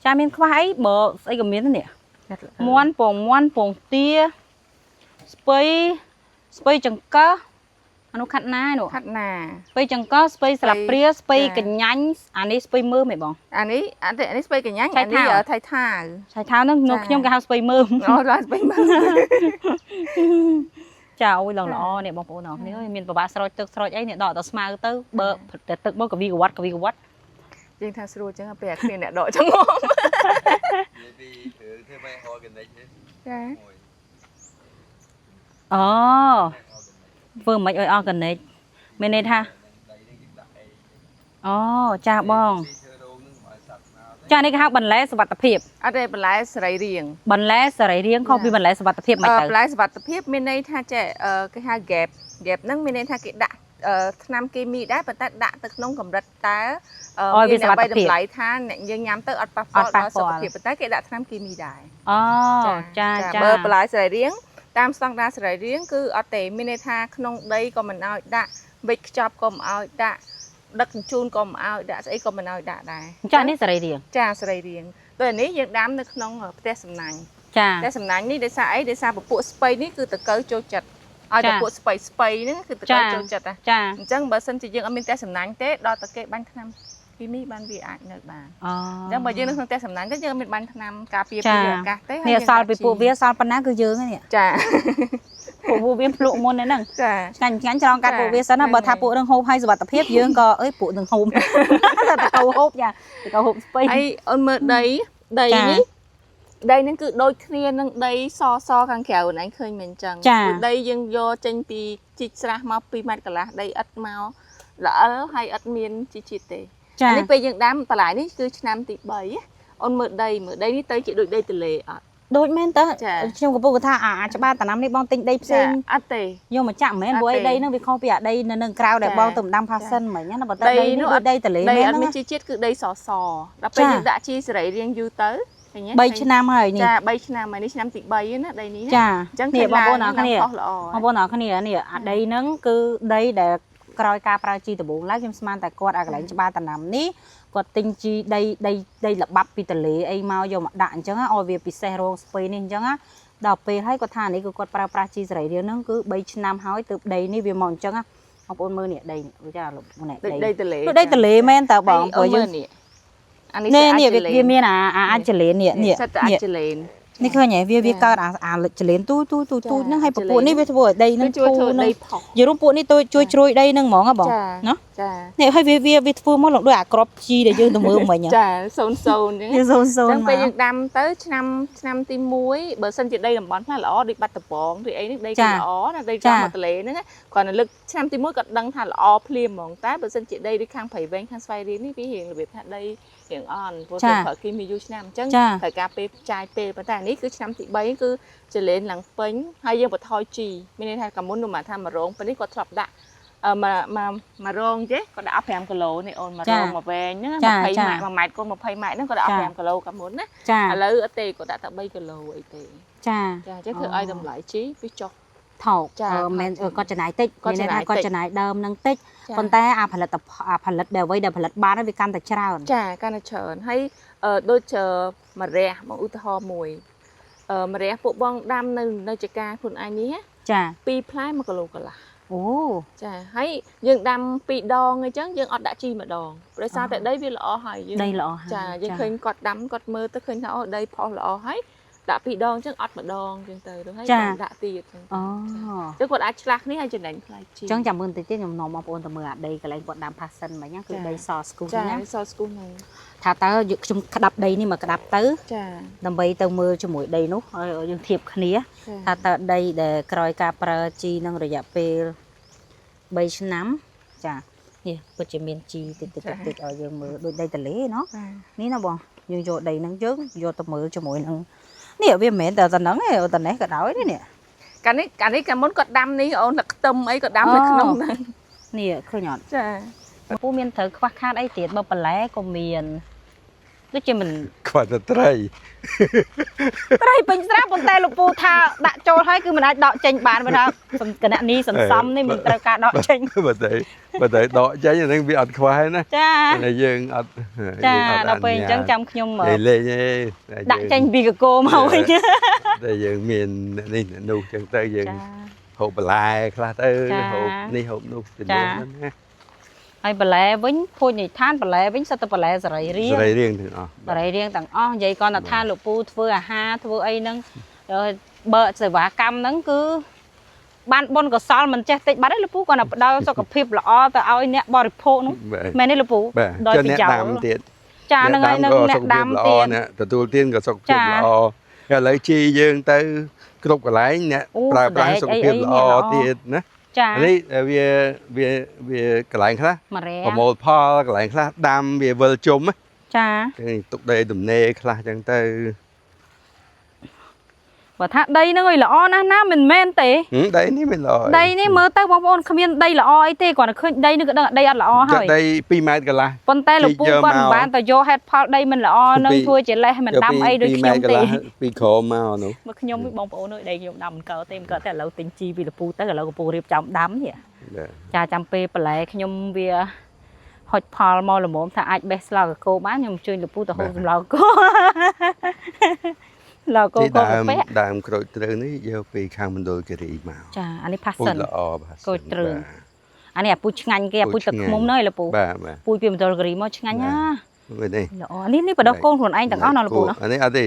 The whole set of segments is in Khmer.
ចាមានខ្វះអីបើស្អីក៏មានដែរនេះមាន់ពងមាន់ពងទាស្ពៃស្ពៃចង្កឹះអានោះខាត់ណាឯនោះ ខាត់ណា ស្ពៃចង្កឹះស្ពៃស្លាបព្រាស្ពៃ ចា កញ្ញាញ់អានេះស្ពៃមើមហ៎បង អានេះអានេះអានេះស្ពៃកញ្ញាញ់ ឆៃ អានេះ ថាវ ថៃថាវ ឆៃថៅហ្នឹង ចា នៅខ្ញុំគេហៅស្ពៃមើម អូដល់ស្ពៃមើម ចាអូយឡើងល្អនេះបងប្អូនអរគ្នាអើយមានពិបាកស្រោចទឹកស្រោចអីនេះដកតែស្មៅទៅបើតែទឹកមកកវីកវត្តកវីកវត្ត យើងថាស្រួលចឹងពេលអាគ្នាអ្នកដកចឹងមក និយាយពីរឿងធ្វើម៉េច organic នេះ ចា មួយ អូធ្វើមិនឲ្យ organic មានន័យថា ដីនេះយើងដាក់អី អូចាបង ស៊ីធ្វើរោងនឹងមកឲ្យសត្វមក ចានេះគេហៅបន្លែសុវត្ថិភាព អត់ទេបន្លែសរីរាង្គ បន្លែសរីរាង្គខុសពីបន្លែសុវត្ថិភាពមិនទៅ បន្លែសុវត្ថិភាពមានន័យថាចេះគេហៅ gap gap ហ្នឹងមានន័យថាគេដាក់ថ្នាំគីមីដែរប៉ុន្តែដាក់ទៅក្នុងកម្រិតតើ ឲ្យវាសុវត្ថិភាព តម្លៃថាអ្នកយើងញ៉ាំទៅអត់ប៉ះពា អត់ ល់ដល់ ប៉ះពាល់ សុខភាពប៉ុន្តែគេដាក់ថ្នាំគីមីដែរ អូចាចា បើបន្លែសរីរាង្គតាមស្តង់ដារសរីរាង្គគឺអត់ទេមានន័យថាក្នុងដីក៏មិនឲ្យដាក់វិចខ្ចប់ក៏មិនឲ្យដាក់ដឹកជញ្ជូនក៏មិនឲ្យដាក់ស្អីក៏មិនឲ្យដាក់ដែរ ចានេះសរីរាង្គ ចាសរីរាង្គដូចនេះយើងដាំនៅក្នុងផ្ទះសំណាញ់ ចា តែសំណាញ់នេះដោយសារអីដោយសារពពួកស្ពៃនេះគឺតកៅចូលចិត្តឲ្យ ចា តែពួកស្ពៃស្ពៃហ្នឹងគឺតកៅ ចា ចូលចិត្តណា ចា អញ្ចឹងបើសិនជាយើងអត់មានផ្ទះសំណាញ់ទេដល់តគេបាញ់ថ្នាំគីមីបានវាអាចនៅបាន អូ អញ្ចឹងបើយើងនៅក្នុងផ្ទះសំណាញ់ទេយើងអត់មានបាញ់ថ្នាំការពារ ចា ពីអាកាសទេ នេះសល់ពីពួកវាសល់ប៉ុណ្ណាគឺយើងហ្នឹងនេះ ចា ពួកវាភ្លក់មុនហ្នឹង ចា ឆ្ងាញ់ឆ្ងាញ់ច្រងកាត់ ចា ពួកវាសិនណា ហ្នឹង បើថាពួកនឹងហូបឲ្យសុវត្ថិភាពយើងក៏អើយពួកនឹងហូប តែតកៅហូបចាតកៅហូបស្ពៃ ហើយអូនមើលដីដី ចា នេះដីហ្នឹងគឺដូចគ្នានឹងដីសសខាងក្រៅអូនឯងឃើញមិនអញ្ចឹង ចា គឺដីយើងយកចេញពីជីកស្រះមក2ម៉ែត្រកន្លះដីឥដ្ឋមកល្អិលហើយឥដ្ឋមានជីជាតិទេ ចា អានេះពេលយើងដាំបន្លែនេះគឺឆ្នាំទី3ណាអូនមើលដីមើលដីនេះទៅជាដូចដីទន្លេអត់ ដូចមែនតើ ចា ខ្ញុំកំពុងថាអាច្បារតំណាំនេះបងទិញដីផ្សេង អត់ទេ យកមកចាក់មិនមែន អត់ ព្រោះអី ទេ ដីហ្នឹងវាខុសពីអាដីនៅនឹងក្រៅដែល ចា បងទៅដាំផាសិនមិញណាបើតែ ដី ដីនេះ នោះ ដូចដីទន្លេ ដី មែនហ្នឹងណា អត់មានជីជាតិគឺដីសសដល់ពេល ចា យើងដាក់ជីសរីរាង្គយូរទៅឃើញទេ 3ឆ្នាំហើយនេះ ចា3ឆ្នាំហើយនេះឆ្នាំទី3ណាដីនេះណា ចា អញ្ចឹង នេះបងប្អូនអរគ្នា ផុសល្អ បងប្អូនអរគ្នានេះអាដីហ្នឹងគឺដីដែលក្រោយការប្រើជីដំបូងឡើយខ្ញុំស្មានតែគាត់អាកន្លែងច្បារតំណាំនេះគាត់ទិញជីដីដីដីល្បាប់ពីទន្លេអីមកយកមកដាក់អញ្ចឹងណាឲ្យវាពិសេសរងស្ពៃនេះអញ្ចឹងណាដល់ពេលហើយគាត់ថានេះគឺគាត់ប្រើប្រាស់ជីសរីរាង្គហ្នឹងគឺ3ឆ្នាំហើយទើបដីនេះវាមកអញ្ចឹងណាបងប្អូនមើលនេះដីនេះដូចចាលោកនេះ ដូច ដី ដីទន្លេ ដូចដីទន្លេមែនតើបង ព្រោះ ព្រោះយើង នេះអានេះ នេះនេះ អាច វាវាមានអាអាចចលេននេះនេះ សិតតែអាច នេះ ចលេន នេះឃើញហ៎វាវា ចា កើតអាអាចលេនទូទូទូទូ ចា ហ្នឹងហើយព ចលេន ពួកនេះវាធ្វើឲ្យដី គឺ ហ្នឹង ជួយធ្វើ ធូរហ្នឹង ដីផុស យល់រួមពួកនេះទៅជួយជ្រោយដីហ្នឹងហ្មងហ៎បង ចា ណោះ ចា នេះហើយវាវាវាធ្វើមកឡើងដូចអាក្របជីដែលយើងទៅមើលមិញហ៎ ចាសូនសូនអញ្ចឹង វាសូនសូន ចឹង មក ពេលយើងដាំទៅឆ្នាំឆ្នាំទី1បើសិនជាដីតំបន់ខ្លះល្អដូចបាត់ដំបងឬអីនេះដី ចា គេល្អណាដី ចា ចាំមកទលេហ្នឹងណាគ្រាន់តែលើកឆ្នាំទី1គាត់ដឹងថាល្អភ្លាមហ្មងតែបើសិនជាដីដូចខាងព្រៃវែងខាងស្វាយរៀងនេះវារៀងរបៀបថាដីរៀងអន់ព្រោះ ចា គេប្រើគីមីយូរឆ្នាំអញ្ចឹង ចា ត្រូវការពេលចាយពេលប៉ុន្តែអានេះគឺឆ្នាំទី3គឺចលេនឡើងពេញហើយយើងបន្ថយជីមានន័យថាកាលមុននោះមកថាមួយរងប៉ុន្នេះគាត់ធ្លាប់ដាក់អឺមកមកមករងទេគាត់ដាក់អស់5គីឡូនេះអូនមករងមកវែងហ្នឹង ចា 20 ចា ម៉ែត្រ1ម៉ែត្រគុណ20ម៉ែត្រហ្នឹងគាត់ដាក់អស់ ចា 5គីឡូកាលមុនណា ចា ឥឡូវអត់ទេគាត់ដាក់តែ3គីឡូអីទេ ចា ចាអញ្ចឹងធ្វើឲ្យតម្លៃជីវាចុះ ថោក ចា អឺមិន ថោក គាត់ចំណាយតិច គាត់ មានន័យថា ចំណាយតិច គាត់ចំណាយដើមហ្នឹងតិច ចា ប៉ុន្តែអាផលិតផលអាផលិតដែលអ្វីដែលផលិតបានហ្នឹងវាកាន់តែច្រើន ចាកាន់តែច្រើនហើយដូចជាម្រះមកឧទាហរណ៍មួយម្រះពួកបងដាំនៅនៅចការខ្លួនឯងនេះណា ចា ពីរផ្លែ1គីឡូកន្លះ អូ ចាហើយយើងដាំពីរដងអញ្ចឹងយើងអត់ដាក់ជីម្ដងព្រោះសារតែដីវាល្អហើយយើង ដីល្អហើយ ចាយើងឃើញគាត់ដាំគាត់មើលទៅឃើញថាអូដីផុសល្អហើយដាក់ពីរដងអញ្ចឹងអត់ម្ដងអញ្ចឹងទៅទៅហើយបានដាក់ទៀតអញ្ចឹង អូ អញ្ចឹងគាត់អាចឆ្លាស់គ្នាហើយចំណេញថ្លៃជី អញ្ចឹងចាំមើលបន្តិចទៀតខ្ញុំនាំបងប្អូនទៅមើលអាដីកន្លែងគាត់ដាំផាសិនមិញណាគឺ ចា ដីសស្គូស ចា ណា សស្គូហ្នឹង ថាតើយើងខ្ញុំក្តាប់ដីនេះមកក្តាប់ទៅ ចា ដើម្បីទៅមើលជាមួយដីនោះឲ្យយើងធៀបគ្នា ចា ថាតើដីដែលក្រោយការប្រើជីនឹងរយៈពេល3ឆ្នាំចានេះពិតជាមានជីតិចតិចតិចតិចឲ្យយើងមើលដូចដីទលេណោះ បាទ នេះណាបងយើងយកដីហ្នឹងយើងយកទៅមើលជាមួយនឹងនេះវាមិនមែនតែតំណឹងទេតែនេះក៏ដោយនេះនេះ កាលនេះកាលមុនគាត់ដាំនេះអូនតែខ្ទឹមអីគាត់ដាំនៅក្នុងហ្នឹង នេះឃើញអត់ ចា ពូមានត្រូវខ្វះខាតអីទៀតបើបន្លែក៏មាន ដូចជាមិន ខ្វះតែត្រី ត្រីពេញស្រះប៉ុន្តែលោកពូថាដាក់ចូលហើយគឺមិនអាចដកចេញបានបើថាគណៈនេះសន្សំនេះមិនត្រូវការដកចេញ បើតែដកចេញអាហ្នឹងវាអត់ខ្វះទេណា ចា តែយើងអត់ ចា យើងអត់ ដល់ពេលអញ្ចឹងចាំខ្ញុំ លេងលេងទេតែយើង ដាក់ចេញពីកកោមកវិញ តែយើងមានអ្នកនេះអ្នកនោះអញ្ចឹងទៅយើង ចា ហូបបន្លែខ្លះទៅ ចា ហូបនេះហូបនោះទៅ ចា នោះហ្នឹងណា ហើយបន្លែវិញភោជនីយដ្ឋានបន្លែវិញសិតតែបន្លែសរីរាង្គ សរីរាង្គទាំងអស់ សរីរាង្គទាំងអស់និយាយគាត់ថាលោកពូធ្វើអាហារធ្វើអីហ្នឹងអឺបើសេវាកម្មហ្នឹងគឺបានបុណ្យកុសលមិនចេះតិចបាត់ទេលោកពូគាត់តែផ្ដល់សុខភាពល្អទៅឲ្យអ្នកបរិភោគនោះ បាទ មែនទេលោកពូ បាទ ដោយ ចុះអ្នក ប្រយោជន៍ ដាំទៀត ចាហ្នឹងហើយនឹងអ្នកដាំ ល្អ ទៀត អ្នកទទួលទានក៏សុខភាព ចា ល្អហើយឥឡូវជីយើងទៅគ្រប់កន្លែងអ្នក អូ ប្រើប្រាស់ សណ្ដែក សុខភាពល្អ អីៗនេះល្អ ទៀតណា ចា អានេះវាវាវាកន្លែងខ្លះ មករះ ប្រមូលផលកន្លែងខ្លះដាំវាវិលជុំណា ចា ចឹងទុកដីទំនេរខ្លះចឹងទៅ បើថាដីហ្នឹងឲ្យល្អណាស់ណាមិនមែនទេ ហឹមដីនេះមិនល្អអី ដីនេះមើលទៅបងប្អូនគ្មានដីល្អអីទេគ្រាន់តែឃើញដីនេះក៏ដឹងថាដីអត់ល្អហើយ ចុះដី2ម៉ែត្រកន្លះ ប៉ុន្តែលោកពូ ជីកយក គាត់មិន មក បានទៅយកហេតុផលដីមិនល្អនឹង ពី ធ្វើជាលេសមិនដាំអីដូចខ្ញុំទេ ពីម៉ែត្រកន្លះពីក្រោមមកនោះ មកខ្ញុំវិញបងប្អូនអើយដីខ្ញុំដាំមិនកើតទេមិនកើតតែឥឡូវទិញជីពីលោកពូទៅឥឡូវកំពុងរៀបចំដាំនេះ បាទ ចាចាំពេលបន្លែខ្ញុំវាហុចផលមកល្មមថាអាចបេះស្លកកូរបានខ្ញុំអញ្ជើញលោកពូទៅហូបសម្លកកូរ ស្លកកូរ ទី កូរ ដើម កាពះ ដើមក្រូចទ្រើងនេះយកពីខាងមណ្ឌលគិរីមក ចាអានេះផាសិន ពូជល្អបាទ ក្រូចទ្រើង អានេះអាពូជឆ្ងាញ់គេអាពូជទឹកឃ្មុំហ្នឹងឯងលោកពូ បាទបាទ ពូជពីមណ្ឌលគិរីមកឆ្ងាញ់ណា វិញនេះ ល្អនេះនេះបដោះកូនខ្លួនឯងទាំងអស់ណាលោកពូណា អានេះអត់ទេ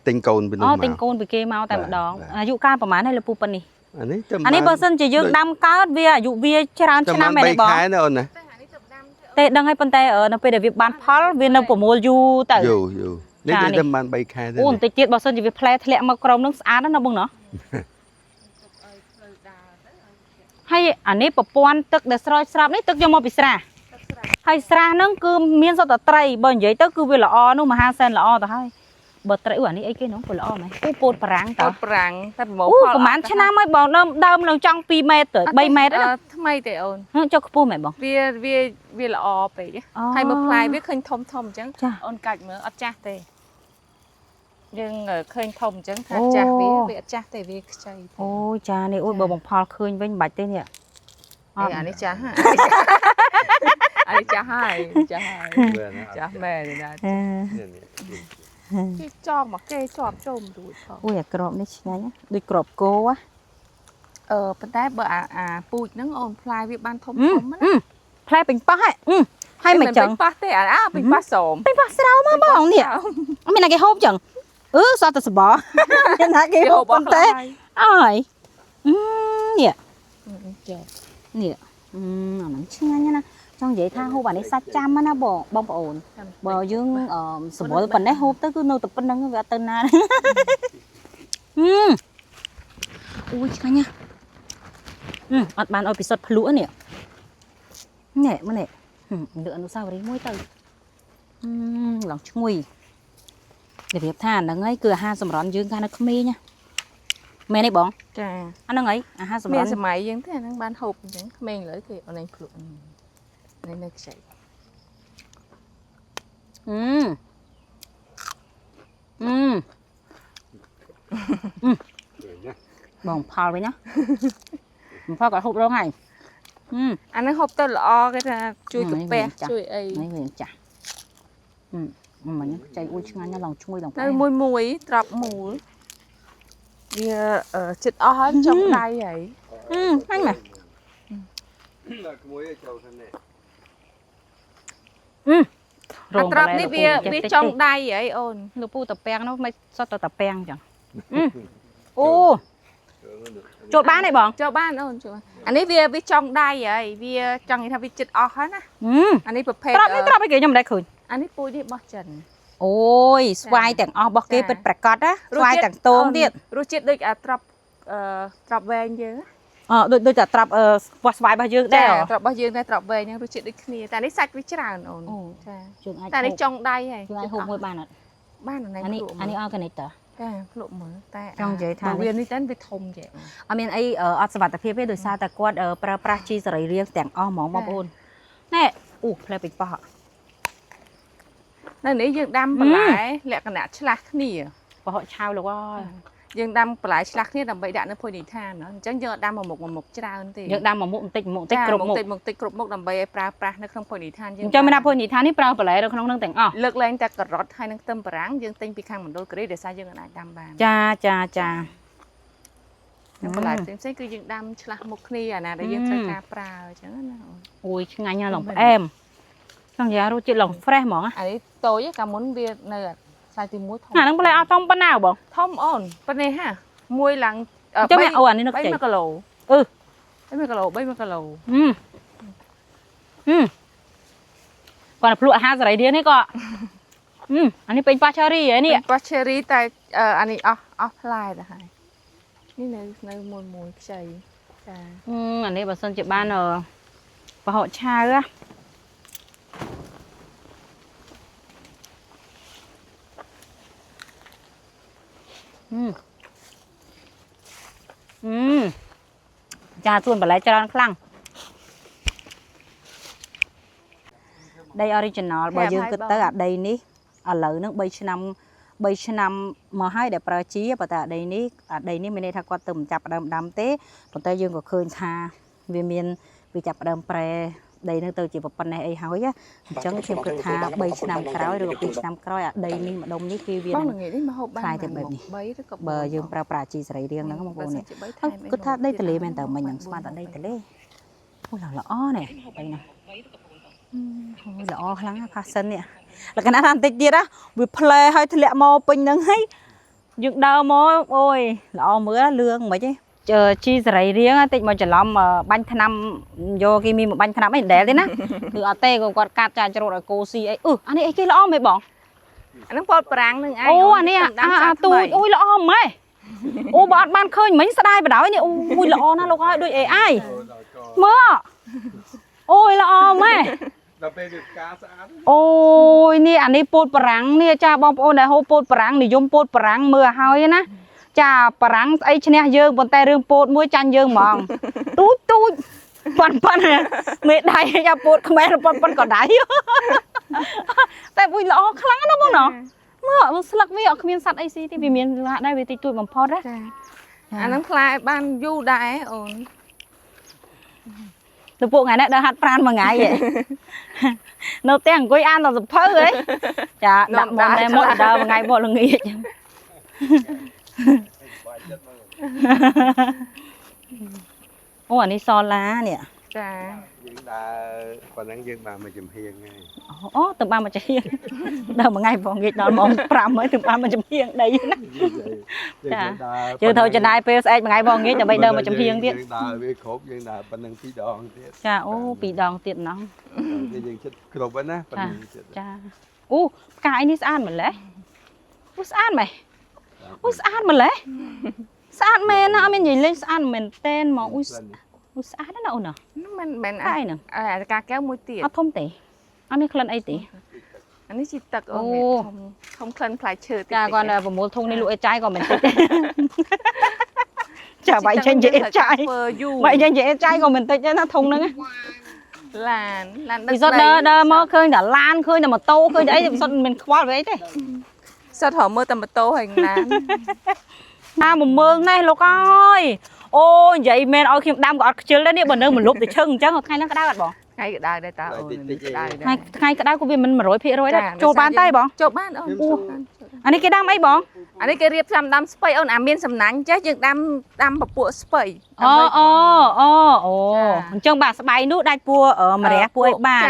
ទិញកូនពីនោះ អូ មក ទិញកូនពីគេមកតែម្ដង បាទ អាយុកាលប្រហែលហើយលោកពូប៉ុណ្នេះ អានេះទៅ អានេះបើសិនជាយើងដាំកើតវាអាយុវាច្រើន តែ ឆ្នាំមែនទេបង 3ខែណាអូនណា តែអានេះទៅដាំ ទេដឹងហើយប៉ុន្តែនៅពេលដែលវាបានផលវានៅប្រមូលយូរទៅ យូរយូរនេះ ចានេះ ទៅបាន3ខែទេ អូបន្តិចទៀតបើសិនជាវាផ្លែធ្លាក់មកក្រោមនឹងស្អាតណាស់ណាបងណោះហើយអានេះប្រព័ន្ធទឹកដែលស្រោចស្រពនេះទឹកយកមកពីស្រះហើយស្រះហ្នឹងគឺមានសុទ្ធតែត្រីបើនិយាយទៅគឺវាល្អនោះមហាសែនល្អទៅហើយបើត្រីអូអានេះអីគេនោះក៏ល្អមែនអូពោតប្រាំងតើ ពោតប្រាំងតែប្រមូល អូ ផល ប្រហែលឆ្នាំហើយបងដើមដើមនឹងចង់2ម៉ែត្រទៅ3ម៉ែត្រ អ ណា ត់ថ្មីទេអូន ហឺចុះខ្ពស់មែនបង វាវាវាល្អពេក អូ ហើយមើលផ្លែវាឃើញធំធំអញ្ចឹង ចា អូនកាច់មើលអត់ចាស់ទេយើងឃើញធំអញ្ចឹងថា អូ ចាស់វាវាអត់ចាស់ទេវាខ្ចីទេ អូយចានេះអូយបើបងផលឃើញវិញមិនបាច់ទេនេះអ អ ត់ អានេះចាស់ហ่ะអានេះចាស់ហើយចាស់ហើយចាស់មែនទេណា អឺ គេចងមកគេជាប់ចូលមិនរួចផង អូយអាក្របនេះឆ្ងាញ់ណាដូចក្របគោហ៎ អឺប៉ុន្តែបើអាអាពូជហ្នឹងអូនផ្លែវាបានធំ អឺ ធំណា អឺផ្លែពេញប៉ោះហ៎អឺហើយមិនចឹង ពេញប៉ះទេអាអាពេញប៉ះស្រោម ពេញប៉ោះស្រោមហ៎បងនេះអត់មានណាគេហូបចឹងអឺសតតែសប មានណាគេហូបប៉ុន្តែអើយអឺនេះ ចា នេះអឺអាហ្នឹងឆ្ងាញ់ណាស់ចង់និយាយថាហូបអានេះសាច់ចាំណាបងបងប្អូនបើយើងអឺសម្បុរប៉ុណ្ណេះហូបទៅគឺនៅតែប៉ុណ្្នឹងវាអត់ទៅណាទេ អឺអូយឆ្ងាញ់ណាស់អឺអត់បានឲ្យពិសុទ្ធភ្លក់នេះនេះមើលនេះហឹមលើកអនុស្សាវរីយ៍មួយទៅអឺឡើងឈ្ងុយរបៀបថាអាហ្នឹងហើយគឺអាហារសម្រន់យើងកាលនៅក្មេងណាមែនទេបង ចា អាហ្នឹងហើយអាហារសម្ មាន រន់ សម័យយើងទេអាហ្នឹងបានហូបអញ្ចឹងក្មេងឡើយគេអូនឯងភ្លក់នេះនៅខ្ចី អឺអឺបងផលវិញណាបងផលក៏ហូបរងហើយអឺ អាហ្នឹងហូបទៅល្អគេថាជួយ ហ្នឹង កាពះ វាចាស់ ជួយអី នេះវាចាស់អឺមិញចៃអួយឆ្ងាញ់ណាស់ឡើងឈ្ងុយឡើងផ្ នៅ អែម មួយមួយត្រប់មូលវាចិត្តអស់ហើយចុងដៃហើយ អឺឆ្ងាញ់មែន ដល់ក្មួយចូលខាងនេះ អាត្រប់នេះវាវាចុងដៃហើយអូន លោកពូតាពាំងនោះមិនសុទ្ធតែតាពាំងចឹងអូចូលបានទេបង ចូលបានអូនចូលបានអានេះវាវាចុងដៃហើយវាចង់និយាយថាវាចិត្តអស់ហើយណា អឺ អានេះប្រភេទ ត្រប់នេះត្រប់អីគេខ្ញុំមិនដែលឃើញ អានេះពូជនេះរបស់ចិន អូយស្វាយទាំងអស់របស់គេពិតប្រាកដណាស្វាយទាំងតងទៀត រសជាតិដូចអាត្រប់អឺត្រប់វែងយើង អដូចដូចតែត្រប់វាស់ស្វាយរបស់យើងដែរ ត្រប់របស់យើងដែរត្រប់វែងហ្នឹងរសជាតិដូចគ្នាតែនេះសាច់វាច្រើនអូនចា យើងអាច តែនេះចុងដៃហើយ យើងអាចហូបមួយបានអត់ បានអានេះ អានេះ ភ្លក់ អានេះ organic តើ ចាភ្លក់មើលតែ ចង់និយាយថា បើវានេះតែវាធំចេះ អត់មានអីអត់សុវត្ថិភាពទេដោយសារតែគាត់ប្រើប្រាស់ជីសរីរាង្គទាំងអស់ហ្មងបងប្អូនណែអូផ្លែពេញប៉ោះ នៅនេះយើងដាំបន្លែលក្ខណៈឆ្លាស់គ្នា ប្រហុកឆៅលោកអើយ យើងដាំបន្លែឆ្លាស់គ្នាដើម្បីដាក់នៅភោជនីយដ្ឋានណាអញ្ចឹងយើងអត់ដាំមួយមុខមួយមុខច្រើនទេ យើងដាំមួយមុខបន្តិចមួយមុខបន្តិចគ្រប់មុខ តិចមុខតិចគ្រប់មុខដើម្បីឲ្យប្រើប្រាស់នៅក្នុងភោជនីយដ្ឋានយើង អញ្ចឹងមានថាភោជនីយដ្ឋាននេះប្រើបន្លែនៅក្នុងនឹងទាំងអស់ លើកលែងតែការ៉ុតហើយនិងខ្ទឹមបារាំងយើងទិញពីខាងមណ្ឌលគិរីដោយសារយើងអាចដាំបាន ចាចាចា និងបន្លែផ្សេងៗគឺយើងដាំឆ្លាស់មុខគ្នាអាណាដែលយើងត្រូវការប្រើអញ្ចឹងណាអូន អូយឆ្ងាញ់ណាស់ឡងផ្អែមចង់និយាយរសជាតិឡង fresh ហ្មង អានេះតូចឯងកាលមុនវានៅខ្សែទី1ធំ អាហ្នឹងបន្លែអត់ធំប៉ុណ្ណាបង ធំអូនប៉ុណ្ណេះហាមួយឡើង ចាំអូអានេះនឹកចេញ 3គីឡូ អឺ 3គីឡូ3គីឡូ ហឹមហឹមគាត់ភ្លក់អាហារសរីរាង្គនេះក៏ហឹមអានេះពេញប៉ាឆេរីហ៎នេះ ប៉ាឆេរីតែអានេះអស់អស់ផ្លែទៅហើយនេះនៅនៅមួយមួយខ្ចីចា អានេះបើសិនជាបានប្រហុកឆៅណាហឹមហឹមចាសួនបន្លែច្រើនខ្លាំងដី original បើយើងគិតទៅអាដីនេះឥឡូវហ្នឹង3ឆ្នាំ3ឆ្នាំមកហើយដែលប្រើជាប៉ុន្តែអាដីនេះអាដីនេះមានន័យថាគាត់ទៅមិនចាប់ផ្ដើមដាំទេប៉ុន្តែយើងក៏ឃើញថាវាមានវាចាប់ផ្ដើមប្រែដីហ្នឹងទៅជាប៉ុណ្ណេះអីហើយអញ្ចឹងខ្ញុំគិតថា3ឆ្នាំក្រោយឬក៏2ឆ្នាំក្រោយអាដីនេះម្ដុំនេះគឺវា បង នឹង ល្ងាចនេះមកហូបបាន ខ្លាយទៅបែបនេះ 3ឬក៏ បើយើងប្រើប្រាស់ជីសរីរាង្គហ្នឹងបងប្អូននេះគិតថាដីទលេមែនតើមិញហ្នឹងស្មានតែដីទលេអូឡើងល្អនេះដីហ្នឹងអូយល្អខ្លាំងណាស់ផាសិននេះលក្ខណៈថាបន្តិចទៀតណាវាផ្លែឲ្យធ្លាក់មកពេញហ្នឹងហើយយើងដើរមកអូយល្អមើលលឿងមិនហីជីសរីរាង្គតិចមកច្រឡំបាញ់ថ្នាំយកគេមានមកបាញ់ថ្នាំអីមិនដែលទេណាគឺអត់ទេគាត់កាត់ចាច្រូតឲ្យគោស៊ីអីអឺអានេះអីគេល្អមែនបង អាហ្នឹងពោតប្រាំងនឹងឯង អូអានេះអាទូចអូយល្អម៉េះអូបើអត់បានឃើញមិញស្ដាយបណ្ដោយនេះអូយល្អណាស់លោកអើយដូច AI មើលអូយល្អម៉េះ ដល់ពេលវាផ្កាស្អាត អូយនេះអានេះពោតបារាំងនេះចាបងប្អូនដែលហូបពោតបារាំងនិយមពោតបារាំងមើលឲ្យណាចាបារាំងស្អីឈ្នះយើងប៉ុន្តែរឿងពោតមួយចាញ់យើងហ្មងទូចទូចប៉ាន់ប៉ាន់មេដៃយ៉ាពោតខ្មែរប៉ាន់ប៉ាន់ក៏ដៃតែមួយល្អខ្លាំងណាស់បងណោះមើលស្លឹកវាអត់គ្មានសត្វអីស៊ីទេវាមានឡាដែរវាតិចតួចបំផុតណា ចាអាហ្នឹងផ្លែបានយូរដែរអូន ទៅពួកថ្ងៃនេះដើរហាត់ប្រានមួយថ្ងៃហ៎នៅផ្ទះអង្គុយអានដល់សភៅហ៎ចាដាក់មុនតែមកដើរមួយថ្ងៃមកល្ងាច បាយចិត្តមក អូអានេះសឡានេះ ចា យើងដើរប៉ុណ្ណឹងយើងបានមកចំហៀងហើយ អូទៅបានមកចំហៀងដើរមួយថ្ងៃបងងាកដល់ម៉ោង5ហើយទៅបានមកចំហៀងដីណា ចា យើងត្រូវចំណាយពេលស្អែកមួយថ្ងៃបងងាកដើម្បីដើរមកចំហៀងទៀត យើងដើរវាគ្រប់យើងដើរប៉ុណ្ណឹងពីរដងទៀត ចាអូពីរដងទៀតណោះ យើងចិត្តគ្រប់ហើយណាប៉ុណ្ណឹងចិត្ត ចាអូផ្កាយនេះស្អាតម្ល៉េះអូស្អាតម៉េះអូស្អាតម្ល៉េះស្អាតមែនណាអត់មាននិយាយលេងស្អាតមែនតែនហ្មងអូអូស្អាតណាស់អូនណា ហ្នឹងមិនមែន ផ្កាយហ្នឹង អាកាកែវមួយទៀត អត់ធំទេអត់មានក្លិនអីទេ អានេះជីទឹកអូនធំធំក្លិនផ្លែឈើតិច ចាគាត់ប្រមូលធុងនេះលក់អេចាយក៏មិនតិចចាបាយចេញជាអេចាយ ធ្វើយូរ បាយចេញជាអេចាយក៏មិនតិចដែរណាធុងហ្នឹង ឡានឡានដឹក ពិសុទ្ធដើរដើរមកឃើញតែឡានឃើញតែម៉ូតូឃើញតែអីពិសុទ្ធមិនខ្វល់វាអីទេ សិតរកមើលតែម៉ូតូហើយឡាន ណាមកមើលនេះលោកអើយអូនិយាយមែនឲ្យខ្ញុំដាំក៏អត់ខ្ជិលដែរនេះបើនៅមកលុបទៅឈឹងអញ្ចឹងថ្ងៃហ្នឹងក្តៅអត់បង ថ្ងៃក្តៅដែរតាអូនក្តៅ ថ្ងៃថ្ងៃក្តៅក៏វាមិន100%ដែរចូលបានតែបង ចូលបានអូន អូអានេះគេដាំអីបង អានេះគេរៀបចំដាំស្ពៃអូនអាមានសំណាញ់ចេះយើងដាំដាំពពួកស្ពៃ អូអូអូអូអញ្ចឹងបាទស្បៃនោះដាច់ពួរម្រះពួរអីបាន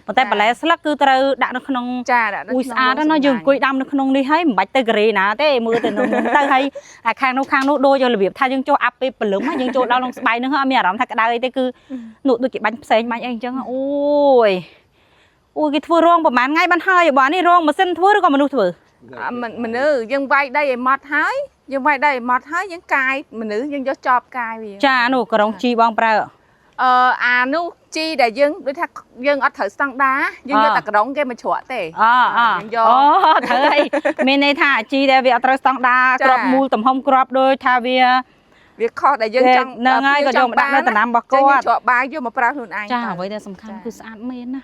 ប៉ុន្តែបន្លែស្លឹកគឺត្រូវដាក់នៅក្នុង ចាដាក់ អូយស្អាតណាស់យើងអង្គុយដាំនៅក្នុងនេះហើយមិនបាច់ទៅការ៉េណាទេមើលទៅក្នុងនោះទៅហើយអាខាងនោះខាងនោះដូចរបៀបថាយើងចូលអាប់ពេលព្រលឹមយើងចូលដល់ក្នុងស្បៃហ្នឹងអត់មានអារម្មណ៍ថាក្តៅអីទេគឺនោះដូចជាបាញ់ផ្សេងបាញ់អីអញ្ចឹងអូយអូយគេធ្វើរងប្រហែលថ្ងៃបានហើយបងនេះរងម៉ាស៊ីនធ្វើឬក៏មនុស្សធ្វើ មនុស្សយើងវាយដីឲ្យម៉ត់ហើយយើងវាយដីឲ្យម៉ត់ហើយយើងកាយមនុស្សយើងយកចបកាយវា ចានោះក្រុងជីបងប្រើ អឺអានោះជីដែលយើងដូចថាយើងអត់ត្រូវស្តង់ដាយើងយកតែក្រុងគេមកជ្រក់ទេ អអអូត្រូវហើយមានន័យថាជីដែលវាអត់ត្រូវស្តង់ដាក្របមូលទំហំក្របដូចថាវា វាខុសដែលយើងចង់ ហ្នឹងហើយក៏យកមកដាក់នៅតំណាំរបស់គាត់ ជ្រក់បាយយកមកប្រើខ្លួនឯង ចាអ្វីដែលសំខាន់គឺស្អាតមែនណា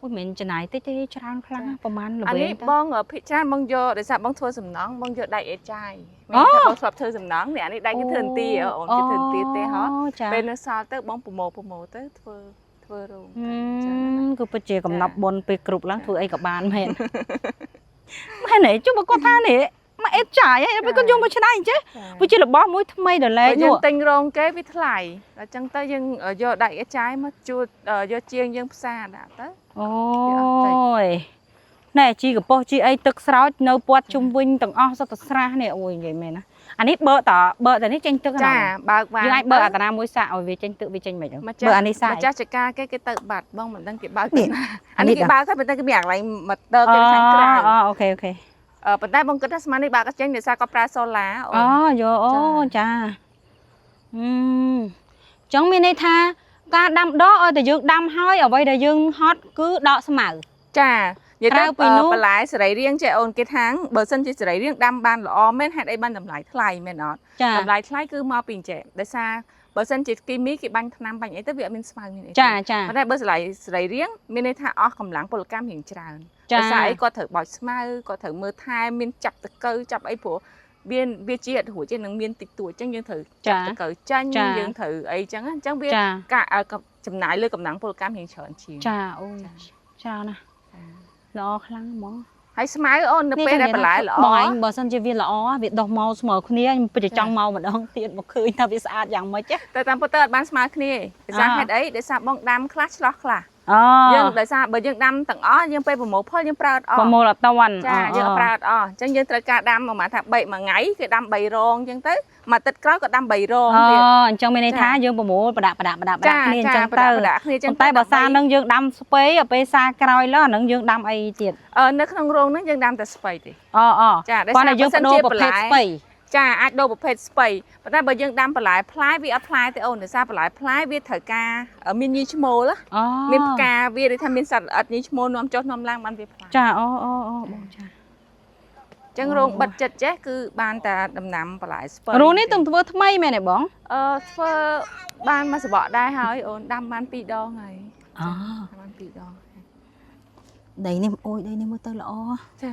អូយមិនមែនចំណាយតិចទេច្រើនខ្លាំងណាស់ប្រហែលល្ អា វែងទៅ នេះបងភិកច្រើនបងយកដោយសារបងធ្វើសំណង់បងយកដែកអេចាយមានថាបងធ្លាប់ធ្វើសំណង់នេះអានេះដែកគេធ្វើអន្ទាអូនគេធ្វើអន្ទាទេហ៎ ចា ពេលនៅសល់ទៅបងប្រមូលប្រមូលទៅធ្វើធ្វើរោង ហឹ ចា មគឺពិតជាកំណប់បុណ្យពេលគ្រប់ឡើងធ្វើអីក៏បានមែនមែនទេចុះបើគាត់ថានេះមកអេតចាយហើយពេលគាត់យកមកឆ្នៃអញ្ចឹងវាជារបស់មួយថ្មីដល់លែ បើ កនោះ យើងទិញរោងគេវាថ្លៃដល់ចឹងទៅយើងយកដែកអេចាយមកជួលយកជាងយើងផ្សារដាក់ទៅ អូ វាអត់តិច យណែជីកប៉ុសជីអីទឹកស្រោចនៅពាត់ជុំវិញទាំងអស់សុទ្ធតែស្រះនេះអូយនិយាយមែនណាអានេះបើតបើតែនេះចេញទឹក ចា ណា បើកវ៉ាន យើងអាចបើអាតាណាមួយសាក់ឲ្យវាចេញទឹកវាចេញមិន ម្ចាស់ បើអានេះសាក់ ម្ចាស់ចការគេគេទៅបាត់បងមិនដឹងគេបើក នេះ ទៅណា អានេះ អានេះគេបើកហើយប៉ុន្តែគេមានអាកន្លែងម៉ូទ័រគេខាងក្រៅ អូ OK OK អឺប៉ុន្តែបងគិតថាស្មាននេះបើកចេញដោយសារគាត់ប្រើសូឡាអូ អូ ន យោអូចាអឺចង់មានន័យថាការដាំដុះឲ្យតែយើងដាំហើយអ្វីដែលយើងហត់គឺដកស្មៅ ចានិយាយទៅ ក្រៅពីនោះ បន្លែសរីរាង្គចេះអូនគេថាងបើសិនជាសរីរាង្គដាំបានល្អមែនហេតុអីបានតម្លៃថ្លៃមែនអត់ ចា តម្លៃថ្លៃគឺមកពីអញ្ចេះដោយសារបើសិនជាគីមីគេបាញ់ថ្នាំបាញ់អីទៅវាអត់មានស្មៅមានអីទេ ចាចា ប៉ុន្តែបើសរីរាង្គមានន័យថាអស់កម្លាំងពលកម្មរៀងច្រើន ចា ដោយសារអីគាត់ត្រូវបោចស្មៅគាត់ត្រូវមើលថែមានចាប់តកៅចាប់អីព្រោះវាវាជាអត់រួចទេនឹងមានតិចតួចអញ្ចឹងយើងត្រូវ ចា តកៅចាញ់ ចា យើងត្រូវអីអញ្ចឹងណាអញ្ចឹងវា ចា ការចំណាយលើកម្លាំងពលកម្មរៀងច្រើនជាង ចាអូយច្រើនណាស់ល្អខ្លាំងហ្មង ហើយស្មៅអូននៅពេលដែលបន្លែល្អ បងឯងបើសិនជាវាល្អវាដុះមកស្មើគ្នាខ្ញុំពិតជាចង់មកម្ដងទៀតមកឃើញថាវាស្អាតយ៉ាងម៉េច តែតាមពិតទៅអត់បានស្មើគ្នាទេដោយសារ អ่า ហេតុអីដោយសារបងដាំខ្លះឆ្លោះខ្លះ អូ យើងដោយសារបើយើងដាំទាំងអស់យើងពេលប្រមូលផលយើងប្រើអត់អស់ ប្រមូលអត់តាន់ ចាយើងអត់ប្រើអត់អស់អញ្ចឹងយើងត្រូវការដាំប្រហែលថា3មួយថ្ងៃគេដាំ3រងអញ្ចឹងទៅមួយអាទិត្យក្រោយក៏ដាំ3រង អូ ទៀត អញ្ចឹងមានន័យថាយើងប្រមូលប្រដាក់ប្រដាក់ប្រដាក់ប្រដាក់គ្នាអញ្ចឹង ប្រ ទៅ ដាក់ប្រដាក់គ្នាអញ្ចឹង ប៉ុន្តែបើសានឹងយើងដាំស្ពៃដល់ពេលសាក្រោយឡើយអានឹងយើងដាំអីទៀត អឺនៅក្នុងរោងហ្នឹងយើងដាំតែស្ពៃទេ អូអូ ចាដោយ គាត់ សារបើសិ តែយើងបដូរ នជាបន្លែ ប្រភេទស្ពៃ ចាអាចដូរប្រភេទស្ពៃប៉ុន្តែបើយើងដាំបន្លែផ្លែវាអត់ផ្លែទេអូនដោយសារបន្លែផ្លែវាត្រូវការមានញីឈ្មោលណា អូ មានផ្កាវាឬថាមានសត្វល្អិតញីឈ្មោលនាំចុះនាំឡើងបានវាផ្លែ ចាអូអូអូបងចា អញ្ចឹងរោងបិទចិត្តចេះគឺបានតែដំណាំបន្លែស្ពៃ រូនេះទំធ្វើថ្មីមែនទេបង អឺធ្វើបានមួយសបកដែរហើយអូនដាំបាន2ដងហើយ អូ បាន2ដង ដីនេះអូយដីនេះមើលទៅល្អ ចា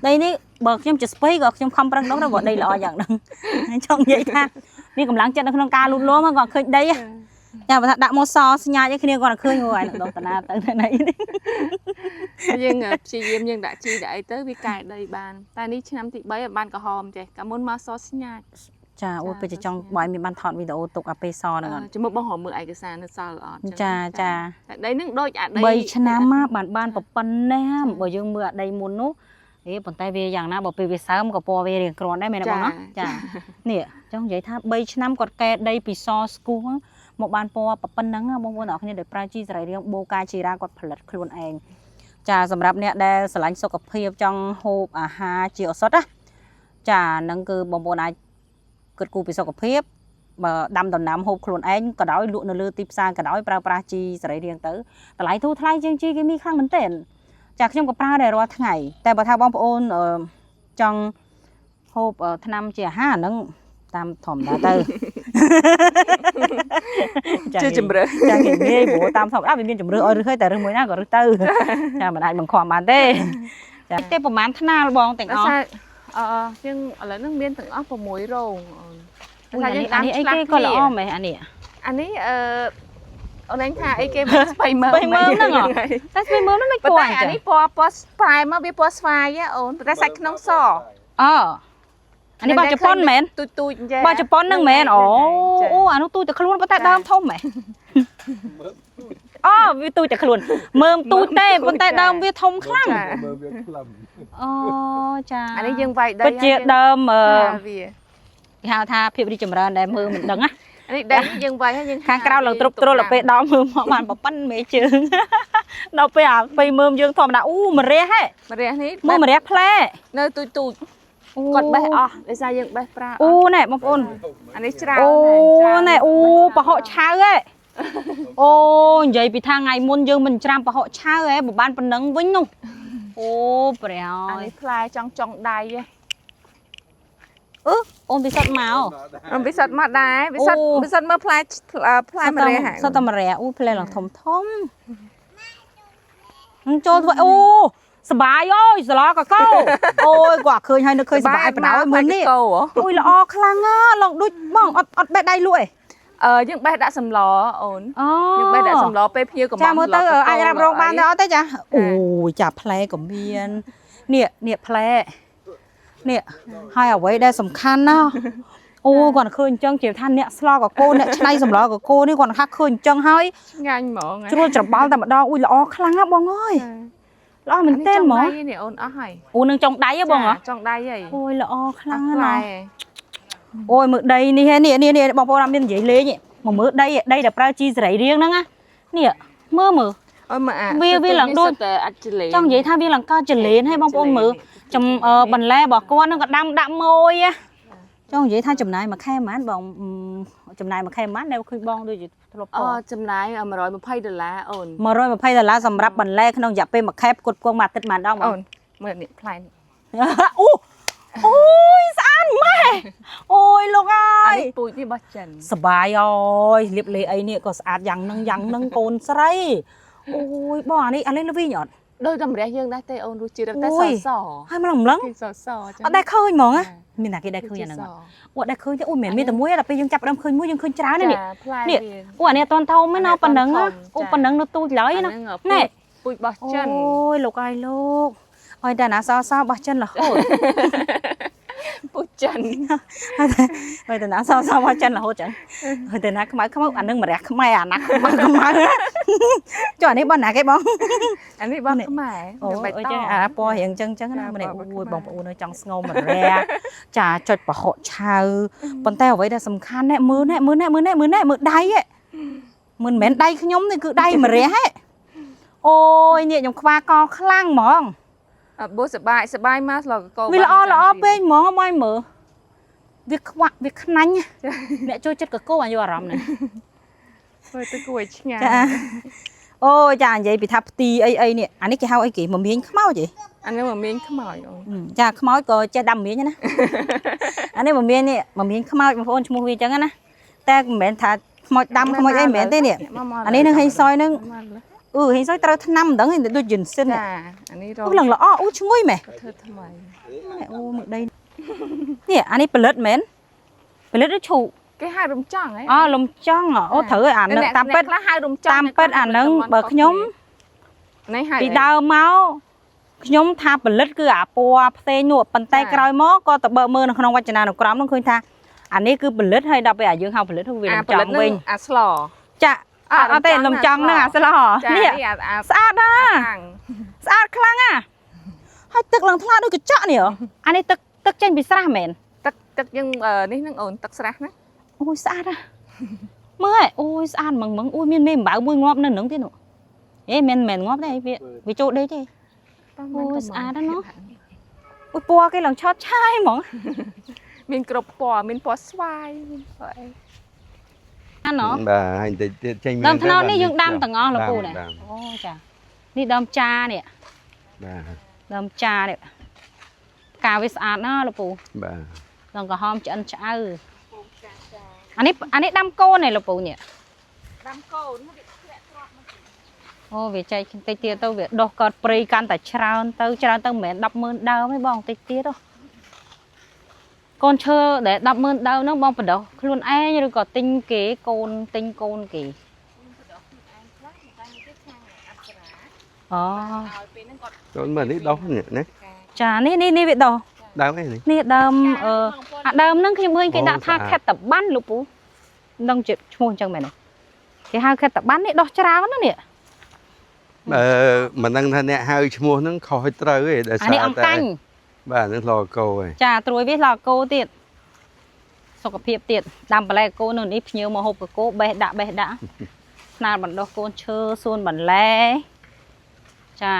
ដីនេះបើខ្ញុំជាស្ពៃក៏ខ្ញុំខំប្រឹងដុះដែរបើដីល្អយ៉ាងហ្នឹងចង់និយាយថាមានកម្លាំងចិត្តនៅក្នុងការលូតលាស់មកក៏ឃើញដីហ៎ចាបើថាដាក់មកសស្ញាចឲ្យគ្នាគាត់ឃើញអូយដុះតាណាទៅណីនេះ យើងព្យាយាមយើងដាក់ជីដាក់អីទៅវាកែដីបានតែនេះឆ្នាំទី3អត់បានក្រហមចេះកាលមុនមកសស្ញាច ចាអូយពិតជាចង់បើឲ្យមានបានថតវីដេអូទុកអាពេលសហ្នឹងអត់ ជំនួសបងរកមើលឯកសារនៅសល់អត់ ចាចា តែដីហ្នឹងដូចអាដី 3ឆ្នាំមកបានបានប៉ុណ្ណេះបើយើងមើលអាដីមុននោះអេប៉ុន្តែវាយ៉ាងណាបើពេលវាសើមក៏ពណ៌វារៀងគ្រាន់ដែរមែនទេបងណាចានេះចង់និយាយថា3ឆ្នាំគាត់កែដីពីសស្គូហ្នឹងមកបានពណ៌ប៉ុណ្ណឹងបងប្អូនទាំងអស់គ្នាដោយប្រើជីសរីរាង្គបូកាជីរ៉ាគាត់ផលិតខ្លួនឯងចាសម្រាប់អ្នកដែលស្រឡាញ់សុខភាពចង់ហូបអាហារជាឱសថណាចាហ្នឹងគឺបងប្អូនអាចគិតគូរពីសុខភាពបើដាំដំណាំហូបខ្លួនឯងក៏ដោយលក់នៅលើទីផ្សារក៏ដោយប្រើប្រាស់ជីសរីរាង្គទៅតម្លៃធូរថ្លៃជាងជីគីមីខ្លាំងមែនទែនចាខ្ញុំក៏ប្រើដែររាល់ថ្ងៃតែបើថាបងប្អូនអឺចង់ហូបថ្នាំជាអាហារហ្នឹងតាមធម្មតាទៅ ជាជំរឿ ចាគេងាយព្រោះតាមធម្មតាវាមានជំរឿឲ្យរើសហើយតែរើសមួយណាក៏រើសទៅចាមិនអាចបង្ខំបានទេចាទេប្រហែលថ្នាលបងទាំងអស់ ដោយសារអឺយើងឥឡូវហ្នឹងមានទាំងអស់6រោងអូន អានេះអានេះអីគេក៏ល្អមែនអានេះ អានេះអឺអូនឯងថាអីគេមកស្បៃមើ ស្បៃមើមហ្នឹងហ៎ តែស្បៃមើមហ្នឹងមិន ប៉ុ ពណ៌អញ្ចឹង ន្តែអានេះពណ៌ពណ៌ប្រែមកវាពណ៌ស្វាយហ៎អូនប៉ុន្តែសាច់ក្នុងស អូអានេះបោះជប៉ុនមែន ទូចទូចអញ្ចឹង បោះជប៉ុនហ្នឹងមែនអូអូអានោះទូចតែខ្លួនប៉ុន្តែដើមធំហ៎អូវាទូចតែខ្លួនមើមទូចទេប៉ុន្តែដើមវាធំខ្លាំង មើលវាក្លឹម អូចា អានេះយើងវាយដី ពិតជាដើមអឺ វា គេហៅថាភាពរីកចម្រើនដែលមើលមិនដឹងណា អានេះដីយើងវាយហើយយើង ខាងក្រៅឡើងទ្រុបទ្រលដល់ពេលដល់មើលមកបានប្រប៉ិនមេជើង ដល់ពេលអាពេលមើមយើងធម្មតាអូម្រះហ៎ ម្រះនេះ មើលម្រះផ្លែ នៅទូចទូចគាត់បេះអស់ដោយសារយើងបេះប្រា អូណែបងប្អូន អានេះច្រើន អូណែអូប្រហុកឆៅហ៎អូនិយាយពីថាថ្ងៃមុនយើងមិនច្រាំប្រហុកឆៅហ៎បើបានប៉ុណ្ណឹងវិញនោះអូព្រះ អា អើយ នេះផ្លែចង់ចង់ដៃហ៎ អឺអូនពិសិដ្ឋមក អមវិសិទ្ធមកដែរវិសិទ្ធវិសិទ្ធមើលផ្លែផ្លែម្រះ សត្វតែម្រះអូផ្លែឡើងធំធំ នឹងចូលធ្វើអូសបាយអើយស្លកកោអូយគាត់ឃើញហើយនឹកឃើញសបាយបណ្ដោយមើលនេះ កោហ៎ អូយល្អខ្លាំងណាស់ឡងដូចបងអត់អត់បេះដៃលក់ឯង អឺយើងបេះដាក់សម្លអូន អូ យើងបេះដាក់សម្លពេលភ្ញៀវកំ ចាមើលទៅអាចរ៉ាប់រងបានទេអត់ទេចាអូយចាផ្លែក៏មាននេះនេះផ្លែនេះហើយអ្វីដែលសំខាន់ណាអូគាត់ឃើញអញ្ចឹងជាថាអ្នកស្លកកោអ្នកឆ្នៃសម្លកកោនេះគាត់ថាឃើញអញ្ចឹងហើយ ឆ្ងាញ់ហ្មង ជ្រួលច្របល់តែម្ដងអូយល្អខ្លាំងណាស់បងអើយល្អមែនទែនហ្មង នេះអូនអស់ហើយ អូនឹងចុងដៃហ៎បងហ៎ ចុងដៃហី អូយល្អខ្លាំង អស់ ណាស់អូយមើលដីនេះហ៎នេះនេះនេះបងប្អូនអត់មាននិយាយលេងទេមកមើលដីដីដែលប្រើជីសរីរាង្គហ្នឹងណានេះមើលមើល អូយមើលអា វាឡើងដូច តែអាចចលេ ចង់និយាយថាវាឡើងកើតចលេនឲ្យបងប្អូនមើលចំបន្លែរបស់គាត់ហ្នឹងក៏ដាំដាក់ម៉ួយណាចង់និយាយថាចំណាយមួយខែប៉ុន្មានបងចំណាយមួយខែប៉ុន្មានដែលឃើញបងដូចជាធ្លាប់ អចំណាយ120ដុល្លារអូន 120ដុល្លារសម្រាប់បន្លែក្នុងរយៈពេលមួយខែផ្គត់ផ្គង់មួយអាទិត្យមួយដងបង អូនមើលនេះផ្លែនេះ អូអូយស្អាតម៉ែអូយលោកអើ អា យ នេះពូជនេះរបស់ចិន សបាយអើយលៀបលេអីនេះក៏ស្អាតយ៉ាងនឹងយ៉ាងនឹងកូនស្រីអូយបងអានេះអានេះល្វីងអត់ ដូចតម្រះយើងដែរទេអូនរសជាតិតែសស ហើយម្លឹងម្លឹង គេសសចឹង អត់ដែលឃើញហ្មងណាមានណាគេដែលឃើញអាហ្នឹងអូអត់ដែលឃើញទេអូមិនមែនមានតែមួយទេដល់ពេលយើងចាប់ដើមឃើញមួយយើងឃើញច្រើននេះ ផ្លែ នេះអូអានេះអត់ទាន់ធំទេណាប៉ុណ្ណឹងអូប៉ុណ្ណឹងនៅទូចឡើយណា នេះពូជរបស់ចិន អូយលោកអើយលោកអើយតែណាសសរបស់ចិនរហូត ពូជចិន ហើយតែណាសសរបស់ចិនរហូតចឹងហើយតែណាខ្មៅខ្មៅអានឹងម្រះខ្មែរអាណាខ្មៅខ្មៅចុះអានេះបងណាគេបង អានេះរបស់ខ្មែរ អូយចឹងអាពណ៌រៀងចឹងចឹងណាម្នាក់អូយបងប្អូនចង់ស្ងោម្រះចាចុចប្រហុកឆៅប៉ុន្តែអ្វីដែលសំខាន់ណែមើលណែមើលណែមើលណែមើលណែមើលដៃហ៎មិនមែនដៃខ្ញុំនេះគឺដៃម្រះហ៎អូយនេះខ្ញុំខ្វាកខ្លាំងហ្មង អត់បូសបាយសបាយមកស្លកក វាល្អល្អពេកហ្មងមកមើលវាខ្វាក់វាខ្នាញ់អ្នកចូលចិត្តកកោអាយុអារម្មណ៍នេះ ធ្វើទៅគួរឲ្យឆ្ងាញ់ ចាអូចានិយាយពីថាផ្ទីអីអីនេះអានេះគេហៅអីគេមមៀញខ្មោចហី អានេះមកមានខ្មោចអូន ចាខ្មោចក៏ចេះដាំមៀញណាអានេះមមៀញនេះមមៀញខ្មោចបងប្អូនឈ្មោះវាអញ្ចឹងណាតែមិនមែនថាខ្មោចដាំខ្មោចអីមិនមែនទេនេះអានេះនឹងហេងសយនឹងអឺហេងសយត្រូវថ្នាំមិនដឹងដូចយិនសិន ចាអានេះរ អូឡើងល្អអូឈ្ងុយម៉េះ ធ្វើថ្មី អូមើលដីនេះអានេះផលិតមែនផលិតឬឈូក គេហៅរំចង់ហ៎ អូលំចង់អូត្រូវហើយអានឹងតាមពិត ខ្លះហៅរំចង់ តាមពិតអានឹងបើខ្ញុំ នេះហៅ ពីដើមមកខ្ញុំថាផលិតគឺអាពណ៌ផ្សេងនោះប៉ុន្តែក្រោយមកក៏ទៅបើមើលនៅក្នុងវចនានុក្រមនោះឃើញថាអានេះគឺផលិតហើយដល់ពេលអាយើងហៅផលិតវាលំចង់វិញ អាស្ល ចាអត់ទេលំចង់ហ្នឹងអាស្លោ នេះ នេះ អា ស្អាតណាស់ ខាង ស្អាតខ្លាំងណាស់ហើយទឹកឡើងថ្លាដូចកញ្ចក់នេះអានេះទឹកទឹកចេញពីស្រះមែន ទឹកទឹកយើងនេះហ្នឹងអូនទឹកស្រះណា អូយស្អាតណាស់មើលអូយស្អាតហ្មងហ្មងអូយមានមេអំបៅមួយងាប់នៅនឹងទៀតនោះអេមិនមែនងាប់ទេវាវាចូលដេកទេ អូយស្អាតណាស់ណោះ អូយពណ៌គេឡើងឆតឆាយហ្មង មានគ្រប់ពណ៌មានពណ៌ស្វាយមានពណ៌អី អាណោះ បាទហើយបន្តិចទៀតចេញ ដើមត្នោតនេះយើងដាំទាំងអស់លោកពូនេះ ដាំ អូចានេះដើមចានេះ បាទ ដើមចានេះផ្កាវាស្អាតណាស់លោកពូ បាទ ឡើងក្រហមឆ្អិនឆ្អៅអានេះអានេះដាំកូននេះលោកពូនេះ ដាំកូនវាធ្លាក់គ្រាប់មក អូវាចែកតិចទៀតទៅវាដុះកើតព្រៃកាន់តែច្រើនទៅច្រើនទៅមិនមែន100000ដើមទេបងតិចទៀតហ៎កូនឈើដែល100000ដើមហ្នឹងបងបដោះខ្លួនឯងឬក៏ទិញគេកូនទិញកូនគេអូ ឲ្យពេលហ្នឹងគាត់ ចូលមើលនេះដោះនេះណា ចានេះនេះនេះវាដោះ ដើមអីនេះ នេះដើមអឺអាដើមហ្នឹងខ្ញុំឃើញគេដាក់ថា អូស្អាត ខេត្តតបានលោកពូមិនដឹងជាឈ្មោះអញ្ចឹងមែនទេគេហៅខេត្តតបាននេះដោះច្រើនណាស់នេះ បើមិនដឹងថាអ្នកហៅឈ្មោះហ្នឹងខុសឲ្យត្រូវទេដោយ អា សារ នេះអង្គកាញ់ បាទហ្នឹងស្លកោឯង ចាត្រួយវាស្លកគោទៀតសុខភាពទៀតដាំបន្លែកគោនៅនេះភ្ញៀវមកហូបកកោបេះដាក់បេះដាក់ស្នាលបណ្ដោះកូនឈើសួនបន្លែចា